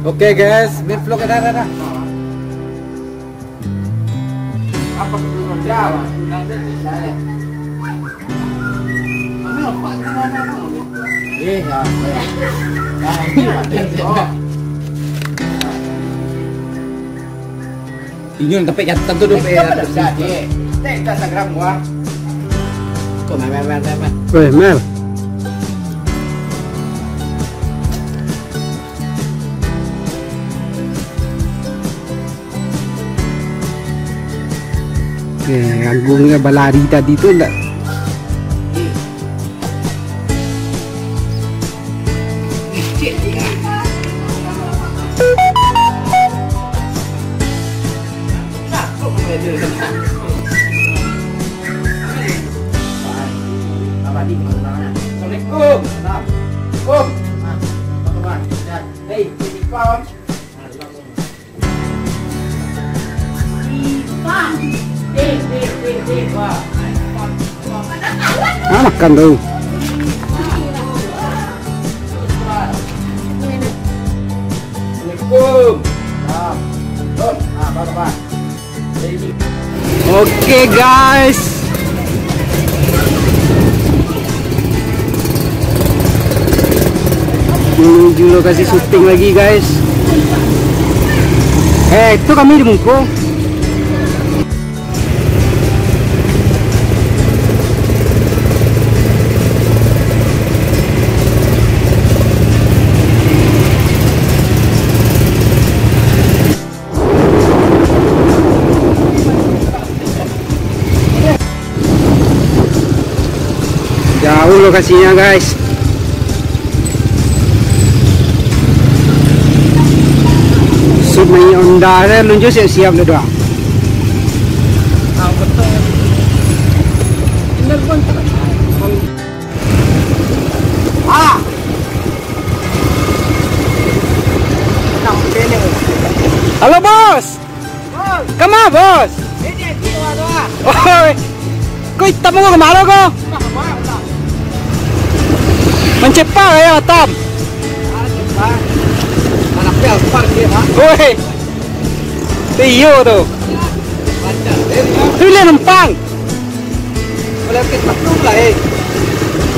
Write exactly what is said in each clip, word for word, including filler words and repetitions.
Oke guys, main vlog dah, dah, dah. Apa tu? Eh, ya, ya. Inyo sampai catatan tu dompet. Cek Instagram gua. Kok mer, mer, mer, mer, mer. Weh, mer. Eh, Agung ni balari tadi tu ndak. Assalamualaikum. Assalamualaikum. Hei, Pak. Ah, makan tu. Assalamualaikum. Oke, guys. Menuju lokasi syuting lagi, guys. Eh, itu kami di muko. Jauh lokasinya, guys. Sub naik Honda, saya lunjur siap-siap dulu, ah. Halo, Bos. Kama, Bos? Oi. Ko itam ko, kama lo ko? Mancepa gaya itam. Oi. Tu iyo tu. Tu lah numpang.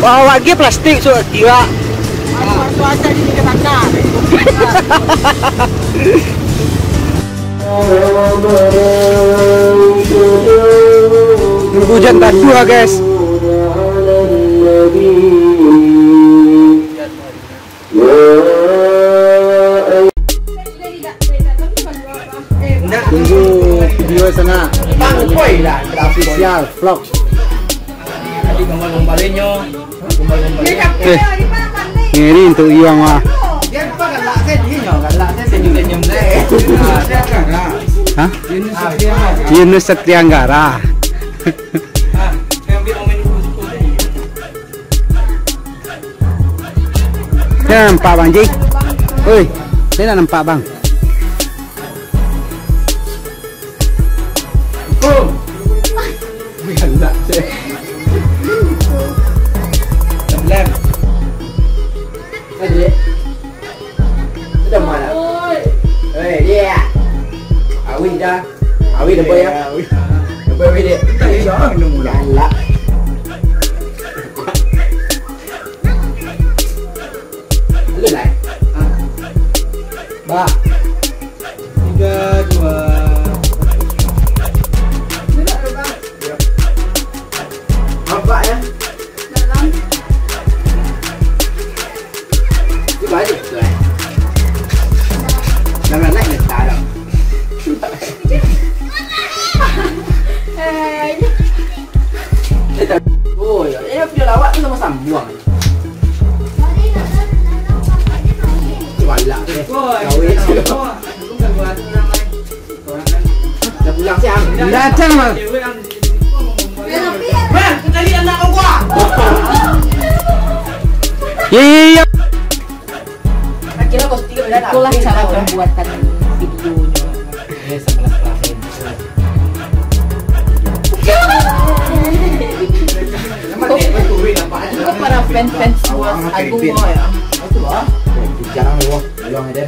Wah, awak ge plastik, suak kira. Nunggu hujan taduah, guys. Tunggu video sana. Official vlog. Eh, ngeri untuk Iwang mah. Hah? Yunus Satria Anggara. Yo, nampak, Bang Ji. Oi, saya nak nampak, Bang. Boom. Galak, cek. Lem. Adik. Sudah malam. Oi, dia. Awih dah. Awih dah, boy, ya. Awih. Dah, boy, awih, dek. Galak. Lu lah. Bah. Tiga, dua. Nampak, ya? Dalam. Itu balik tu, eh. Dalam naik dia tak ada. Eh, oh, ya. Eh, video lawak tu sama-sama buang. Galak, eh. Kawin. Dah pulang siang. Datang, Bang. Bang, cari anak gua. Iya, iya, iya. Itulah cara pembuatan videonya. Eh, sebelah-sebelah. Fans, fans semua, aku mau ya. Jarang ni, wah. Luang aja.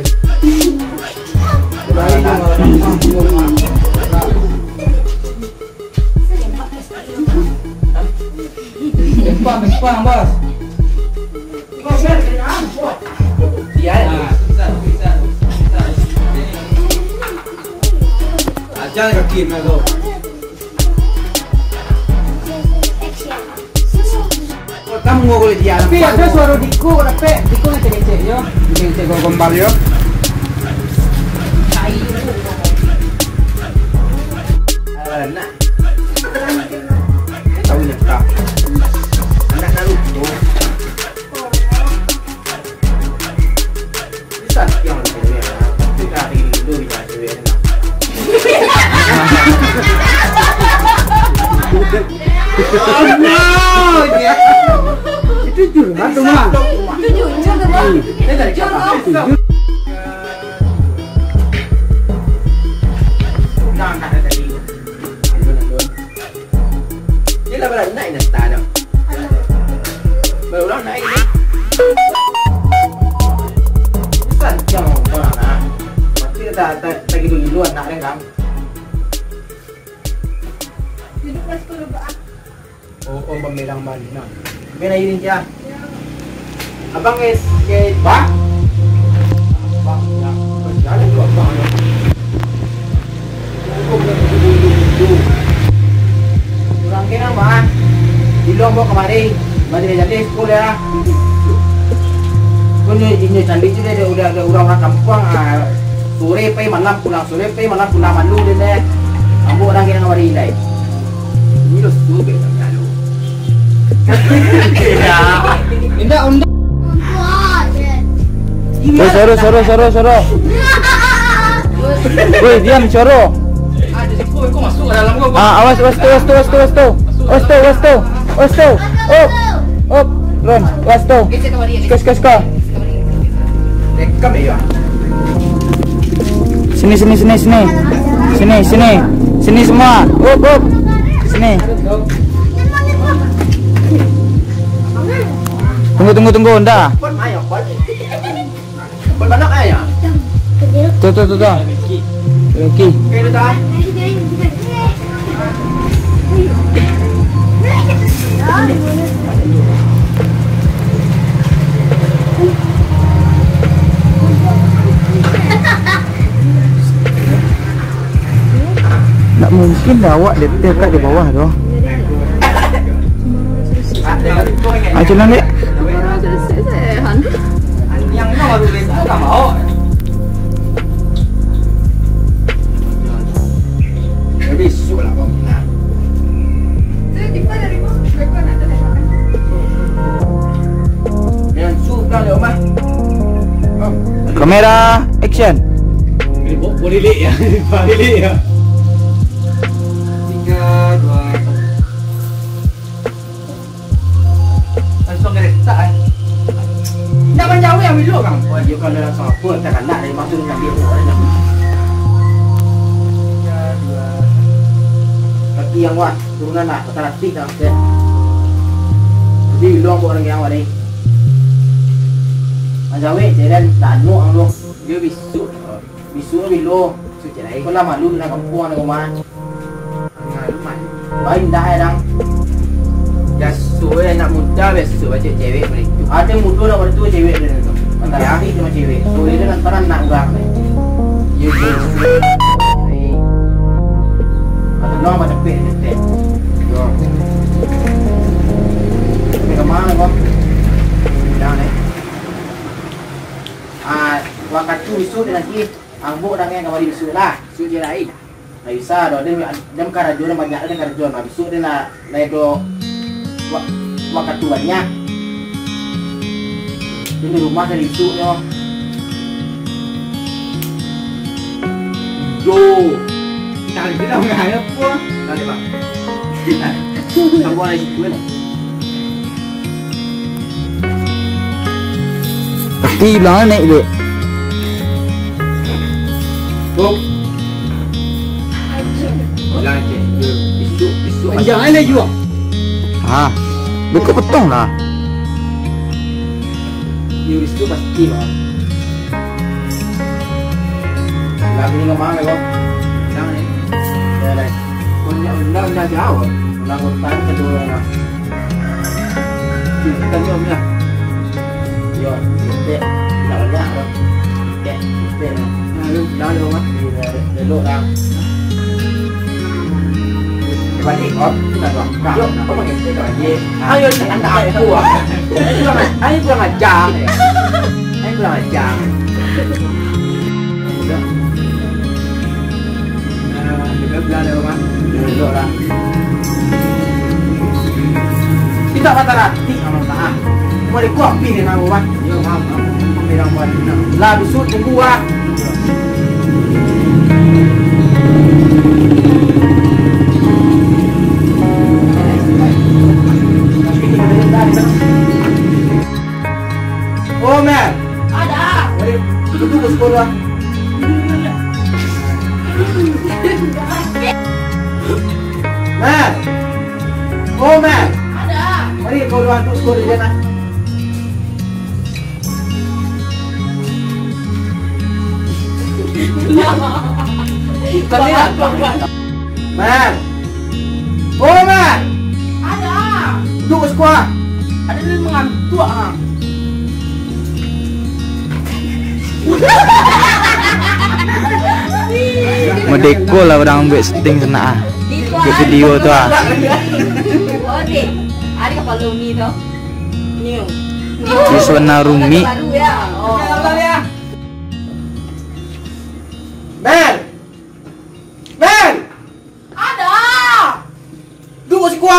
Bos. Iya. Aja kaki, Mel, tu. Kamu ngokol dia. Tapi ada suara Diko, dapek. Diko ngecek-ngecek yo. Ngecek-ngecek gombal yo. Alah, nak. Tahu nak tak? Anak Naruto. Bisa yang cewek, tapi tak ada dulu yang cewek. Oh, no, ya. Itu curhat tu, Mak. Itu jujur tu, Bang. Jujur, Bang. Jujur. Nah, nah, tadi. Dia lah baranak nak tak ada. Baru orang naik ni. Santiang orang nak. Tapi tak tak tak gitu dulu anak dia kan. Duduk pas tu dulu, ah. Oh, om pembelang balik nah. Main air ni, Cia. Abang es ke ba? Bang, ya. Jalan tu abang ya. Urang kena mah. Di Lombok kamari, balik-balik sekolah. Kau ni, ini cantik tu dia, dia udah ada orang-orang kampung, ah, sore pai malam pulang, sore pai malam pulang, malu dia deh. Ambo urang kena kamari lai. Ini lo suruh beda malu. Indak, indak. Woi, soro, soro, soro, soro. Woi, diam, soro. Ah, awas, awas tu, awas tu, awas tu, awas tu. Awas tu, awas tu, awas tu. Op, op, Ron, awas tu. Siko, siko, siko. Sini, sini, sini, sini. Sini, sini. Sini semua. Up, up. Sini. Tunggu, tunggu, tunggu. Nda. Tuh, tuh, tuh, tuh. Oke. Ndak mungkin lah awak dek kak di bawah tu. Ah, jalan, Dek. Yang nyo baru itu kan mau. Jadi, susu lah kau. Nah. Yang susu pulang dia, Omah. Kamera, action. Boleh, boleh lihat ya. Boleh lihat ya. Tiga, dua, satu. Langsung geretak, eh. Nak manjauh yang dulu, Bang. Oh, dia kalau langsung apa, tak nak dari masuk nak dia buat dah. Tapi yang wah, turunan lah, patah latih dah, kan. Jadi, bilang buat orang yang awak ni. Manjauh, jalan, tak anu, ang dong. Dia bisuk. Bisuak bilo. Suci lain. Kau lah malu nak kampuang, nak rumah. Malu, malu. Baik dah, ya, dang. Biaso, eh, anak muda biaso baca cewek boleh tu. Ada muda nak baca tu cewek dia tu. Antara ya. Laki sama cewek. So, dia nak, antara nak urang ni. Ya, ya. Atau no, macam pek dia, pek. Yo. Pek kemana, kau? Jangan, eh. Ah, wakatu bisuak dia lagi. Ambo dangan kamari bisuak lah. Bisuak je lain. Ndak bisa doh. Dia, dia karajo, dia banyak, dia karajo. Nah, bisuak dia nak, nak do wa-, wakatu banyak. Dia di rumah dari bisuak nyo. Yo. Tadi kita mengayo pun. Tadi, Bang. Sampai lagi dua lah. Tapi bilang naik dek. Bok. Bilang je. Isuk, isuk. Panjang aja jua. Ah, beko potong lah. Yuris tu pasti, Bang. Lagi ni lemah, Bang. Jangan ni. Ya, dah. Punya undang dah jauh. Undang kota ni kedua lah. Kita ni, Om, ya. Yo, kita nak banyak, Bang. Kita, kita. Nah, lu dah ada, Bang. Dia, dia, dia, dia, dia. Balik, Om. Yo, kau panggil saya balik. Ayo, ni anak aku, ah. Ayo, kurang ajar. Ayo, kurang ajar. Udah. Nah, dia bilang dia, Om. Dia duduk lah. Kita patah hati, Om, ah. Mau dikuapin dia, Om, ah. Yo, maaf, maaf. Lah, besok tunggu, ah. Oh, Mel. Ada. Mari, duduk di sekolah. Mel. Oh, Mel. Ada. Mari, kau dua duduk sekolah di sana. Mel. Oh, Mel. Ada. Duduk siko. Ada ni mengantuk, ah. Madeko lah urang ambiak syuting sanak, ah. Buek video tu, ah. Oh, dek. Ada kapalo umi tu. Ni. Siswa Narumi. Baru ya. Oh. Mel! Mel! Ada! Duduk siko.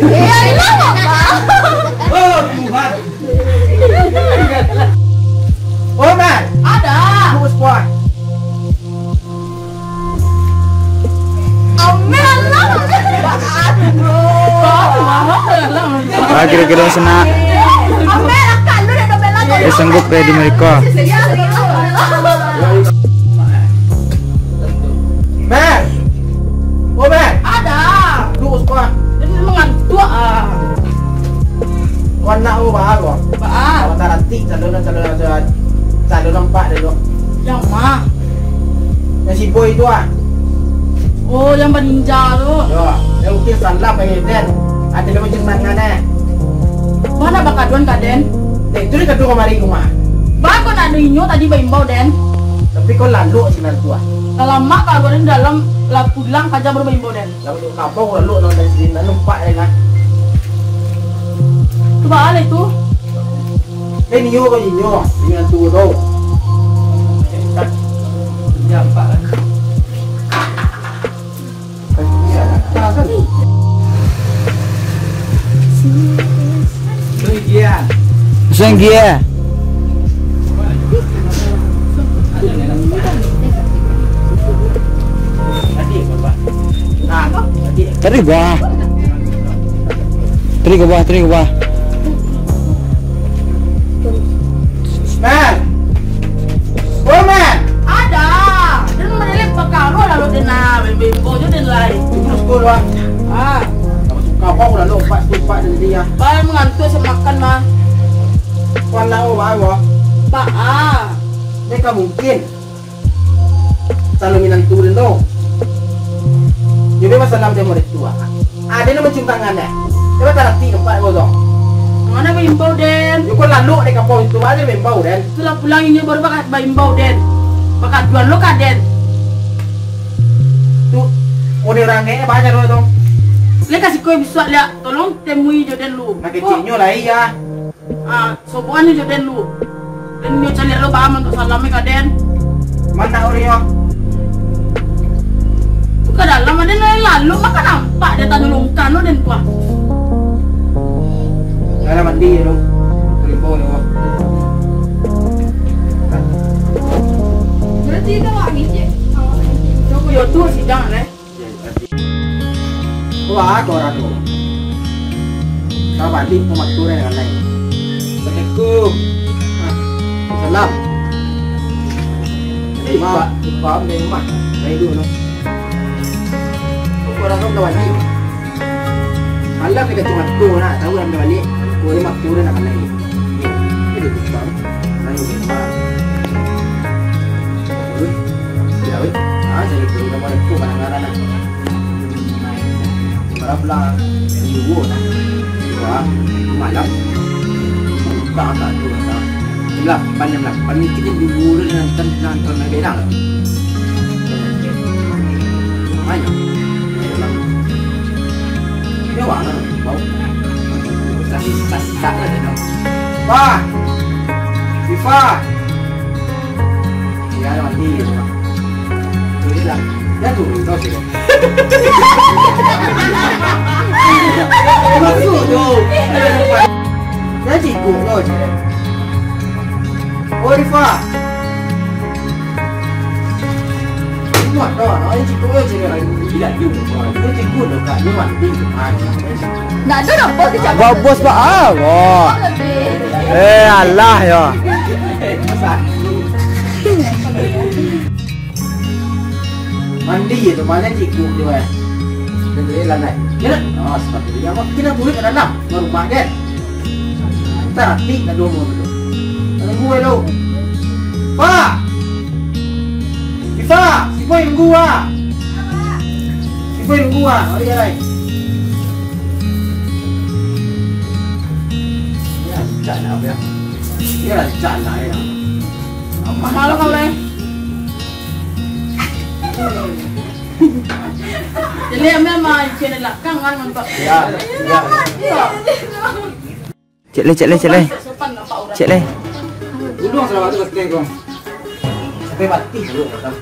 Eh, ilang apa? Oh, Tuhan. Oh, Mel! Ada! Duduk siko. Ah, kiro-kiro sanak. Dia sanggup kayak di Amerika. Mer! Oh, Mer! Ada! Duh, suka. Dia memang ngantuk, ah. Kau anak kau baa kau? Baa? Kalau tak rantik, calon, calon, calon, calon nampak dia tu. Yang ma? Yang si Boy tu, ah. Oh, yang baninja tu. Yo, yang mungkin salam lagi, Den. Ada lagi macam tangan, eh. Mana bakaduan ka Den? Eh, tu dia kaduan kamari rumah. Ba kau nak ada inyo tadi baimbau, Den? Tapi kau lalok sinan tu, ah. Lalamak kaduan dalam, lah pulang kaja baru baimbau, Den. Lalu kabau lalu nang dari sini, lalu nampak, eh, nah. Tu baa lai tu? Eh, nio kau nio, nio tu tu. Nampak lah. Suang gia. Tadi bawah. Tadi ke bawah, tadi ke bawah. Mer! Oh, Mer! Ada! Den manilai pakaro lalu den nah, bimbo jo den lai. Terus ko lah. Ah. Kalau suka apa, udah lo, empat, empat, dan dia. Ba mangantuk, sa makan, mah. Kau anak, oh, baa, baa. Baa. Ini kan mungkin. Calon minantu den tu. Jadi masalah macam model tu, ah. Ada nak mancium tangan, eh? Dia tak rati tempat kau tu. Mana baimbau, Den? Yo, kau lalu dek kapal itu, ada baimbau, Den. Itulah pulang inyo baru baka-, baimbau, Den. Bakaduan lo ka, Den. Tu, kau ni orang ni, baca dulu tu. Lihat kasih kau bisuak lihat. Tolong temui jo Den lu. Nak kecilnyo lah, iya. Ah, sobokan jo den lu. Den nyo caliak lo baa mantok salam ka den. Mana urang nyo? Tu ka dalam, den lalu mah ka nampak den tanulungkan lo den tu ah. Dalam mandi lo. Rimbo lo. Berarti itu awak ngecek. Yo tu sidang deh. Wah, koran ko. Ka baliak pamatur nan lain. Assalamualaikum. Salam. Ipa, ipa, memang. Baik dulu. Koran ko ka baliak. Tapi kacamata nak tahu ambil balik. Boleh mak turun nak pandai. Ni, ni dia tu, bang. Lain dia, bang. Turun. Dia, weh. Ah, jadi turun nama dia tu, kadang-kadang nak. Barabla, dua, dua, malam. Buka agak tu, agak. Sebelah, pandai lah. Pandai kita dua, dan, dan, dan, dan, dan, dan, Banyak. Dia wak lah, bau. Sas, sas, sas lah dia tu. Wah! Sifa! Dia ada mandi dia tu. Tu dia lah. Dia tu, kau sih. Masuk tu. Dia cikgu kau je. Oh, Rifa. Muat dah, nak cikgu je dia. Gila juga. Dia cikgu tu, Kak. Dia mandi. Ah, dia. Nak ada dah bos dia cakap. Bos, bos, Pak. Ah, wah. Eh, alah, ya. Mandi tu, mana cikgu tu, eh? Dia boleh lah, Nai. Kira, oh, sepatu dia, apa? Kira boleh kat dalam, kat rumah, kan? Taratik kat dua rumah tu. Tunggu, eh, lu. Pak! Ifa! Si Boy nunggu, ah! Si Boy nunggu, ah! Mari, Nai. Ya, rancak nak, ya. Ya, rancak nak, ya. Mahal kau, eh. Jadi, ambil mah channel lakang kan, nampak. Ya, ya. Cek leh, cek leh, cek leh. Sopan nampak orang. Cek leh. Uduang salah waktu ka setengah kong. Sampai mati dulu, datang.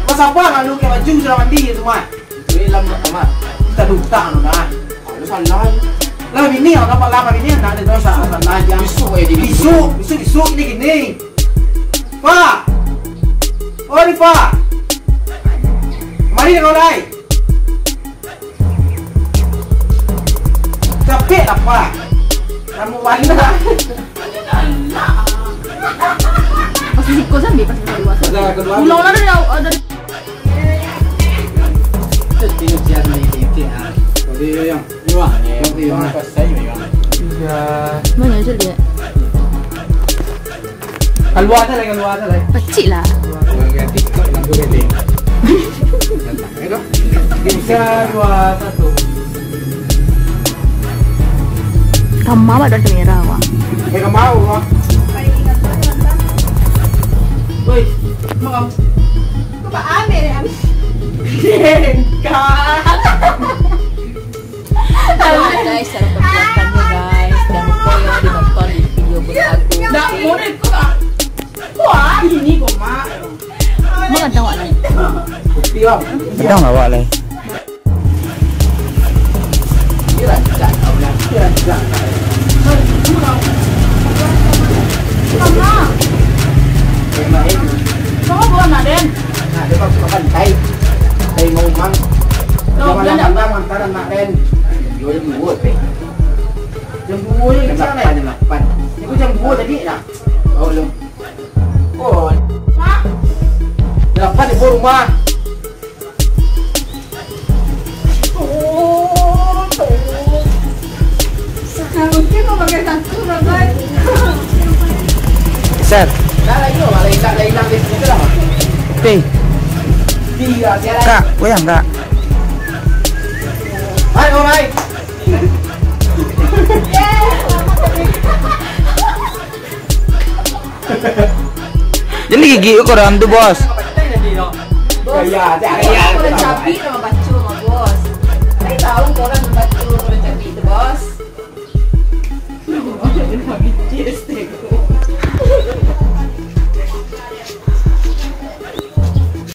Mas, apa nak lu pakai baju sudah mandi tu, Mat? Itu ilmu, Mat. Kita duta tu dah. Kalau salah. Lah bini, apa lama bini, nak ada dosa, salah aja. Besok aja dia. Besok, besok, besok, ini gini. Pak! Oi, Pak! Mari kau lai. Capek lah, Pak. Kamu warna. Masih sikut sambil pas keluar. Ada keluar. Ulang lah dari, dari Tengok siap ni, tengok, ah. Tadi yang, wah, yang, yang, Iya. Mana tu dia? Keluar saja lah, keluar saja lah. Pecik lah. Orang ganti, kau dengan tu ganti. Bisa dua, satu. Kamar ada kamera, wah. Eh, kamar, wah. Woi, maaf. Kau buat apa ni? Halo guys, salam perbuatan guys. Jangan lupa ya ditonton di video berikut. Dah, boleh kau tak? Wah, ini kau mak. Mau kata awak lain? Kopi, Bang. Kadang awak lain. Jam dua ni, jam lapan, jam lapan. Ni pun jam dua tadi dah. Oh, belum. Oh. Mak. Jam lapan ni baru rumah. Sir. Kak, goyang, Kak. Jadi gigi kau dalam tu, Bos. Bos, kalau cabi nama baca.